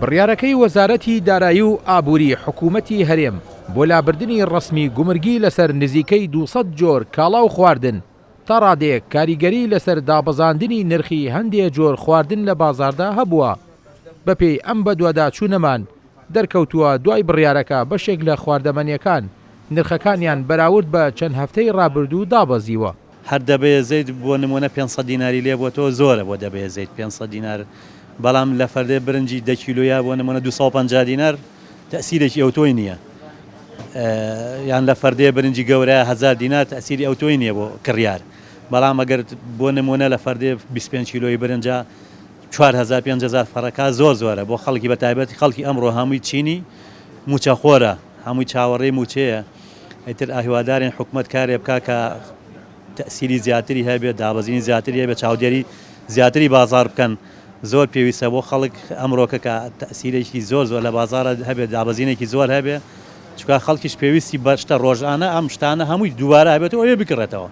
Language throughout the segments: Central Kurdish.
بڕیارەکەی وەزارەتی دارایی و ئابووری حکوومەتی هەرێم بۆ لابردنی ڕەسمی گومرگی لەسەر نزیکەی 200 جۆر کاڵا و خواردن تا ڕادەیەک کاریگەری لەسەر دابەزاندنی نرخی هەندێ جۆر خواردن لە بازاڕدا هەبووە. بەپێی ئەم بەدواداچوونەمان دەرکەوتووە دوای بڕیارەکە بەشێک لە خواردەمەنییەکان نرخەکانیان بەراورد بە چەند هەفتەی ڕابردوو دابەزیوە. هەر دەبەیە زەیت بۆ نموونە 500 دیناری لێ بۆتەوە زۆرە بۆ دەبەیە زەیت 500 دینار بەڵام لە فەردێ برنجی دە کیلۆیا بۆ نموونە 250 دینار تەسیرێکی ئەوتۆی نییە یان لە فەردێ برنجی گەورە هەزار دینار تەسیری ئەوتۆی نییە بۆ کڕیار بەڵام ئەگەر بۆ نموونە لە فەردێ 25 کیلۆی برنجە 4000 5000 فەرەکە زۆر زۆرە بۆ خەڵکی بە تایبەتی خەڵکی ئەمڕۆ هەمووی چینی موچەخۆرە هەمووی چاوەڕێی موچەیە ئیتر هیوادارین حکومەت کارێ بکا کە تەئسیری زیاتری هەبێت دابەزینی زیاتری هەبێت چاودێری زیاتری بازار بکەن زۆر پێویستە بۆ خەڵک ئەمڕۆکە کە تەئسیرێکی زۆر زۆر لە بازارە هەبێت دابەزینێکی زۆر هەبێ چونکە خەڵکیش پێویستی بە شتە ڕۆژانە ئەم شتانە هەمووی دووبارە هەبێت و ئەوێ بکڕێتەوە.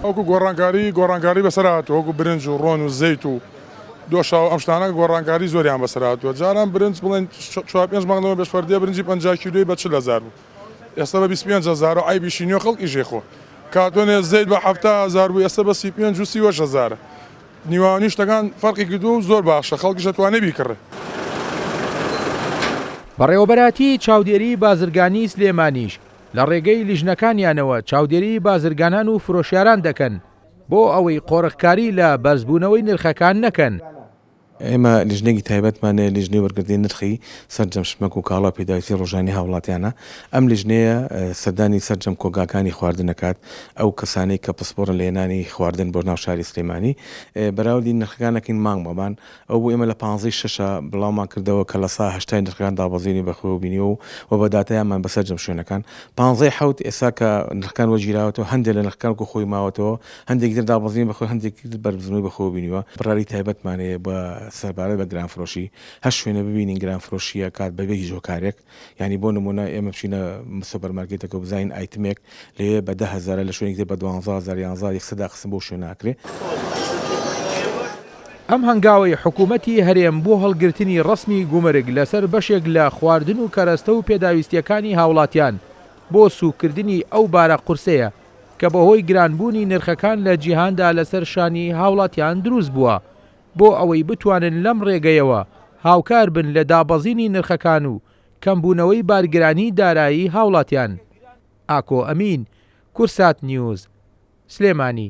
وەکو گۆڕانکاری گۆڕانکاری بەسەر هاتووە وەکو برنج و ڕۆن و زەیت و دۆشاو ئەم شتانە گۆڕانکاری زۆریان بەسەر هاتووە جاران برنج بڵێن چوار پێنج مانگ لەمەو پێش فەردیە برنجی 50 کیلۆی بە 40 هەزار بوو ئێستا بە 25 هەزار و عەیبیشی نییە خەڵکیش ئەیخۆ کارتۆنێ زەیت بە 70 هەزار بوو ئێستا بە 35 و 38 هەزارە نیوانی شتەکان فەرقی کردووە و زۆر باشە خەڵکیش ئەتوانێ بیکڕێ. بەڕێوەبەرایەتیی چاودێریی بازرگانیی سلێمانیش لە ڕێگەی لیژنەکانیانەوە چاودێریی بازرگانان و فرۆشیاران دەکەن بۆ ئەوەی قۆرخکاری لە بەرزبوونەوەی نرخەکان نەکەن. ئێمە لیژنەیەکی تایبەتمان هەیە، لیژنەی وەرگرتنی نرخی سەرجەم شمەک و کاڵا و پێداویستی ڕۆژانەی هاوڵاتیانە، ئەم لیژنەیە سەردانی سەرجەم کۆگاکانی خواردن ئەکات، ئەو کەسانەی کە پسپۆڕن لە هێنانی خواردن بۆ ناو شاری سلێمانی بەراوردی نرخەکان ئەکەین مانگ بە مان، ئەو بوو ئێمە لە پانزەی شەشا بڵاومان کردەوە کە 80% نرخەکان دابەزینی بەخۆیەوە بینیوە و و بە داتایانمان بە سەرجەم شوێنەکان. پانزەی حەوت ئێستا کە نرخەکان وەرگیراوەتەوە هەندێک لە نرخەکان وەکو خۆی ماوەتەوە، هەندێکی تر دابەزینی بەخۆی هەندێکی تر بەرزبوونەوەی بەخۆوە بینیوە. بڕیاری تایبەتمان هەیە بە سەربارەت بە گرانفرۆشی، هەر شوێنێ ببینین گرانفرۆشی ئەکات بەبێ هیچ هۆکارێک، یانی بۆ نموونە ئێمە بچینە سۆپەرمارکێتێکەوە بزانین ئایتمێک لەوێ بە دە هەزارە لە شوێنێکی تر بە دوانزە هەزار یانزە یەکسەر داخستن بەو شوێنە ئەکرێ. ئەم هەنگاوەی حکوومەتی هەرێم بۆ هەڵگرتنی ڕەسمی گومرگ لەسەر بەشێک لە خواردن و کەرەستە و پێداویستییەکانی هاوڵاتیان بۆ سووککردنی ئەو بارە قورسەیە کە بەهۆی گرانبوونی نرخەکان لە جیهاندا لەسەر شانی هاوڵاتیان دروست بووە بۆ ئەوەی بتوانن لەم ڕێگەیەوە هاوکار بن لە دابەزینی نرخەکان و کەمبوونەوەی بارگرانی دارایی هاوڵاتیان. ئاکۆ ئەمین، کورسات نیوز، سلێمانی.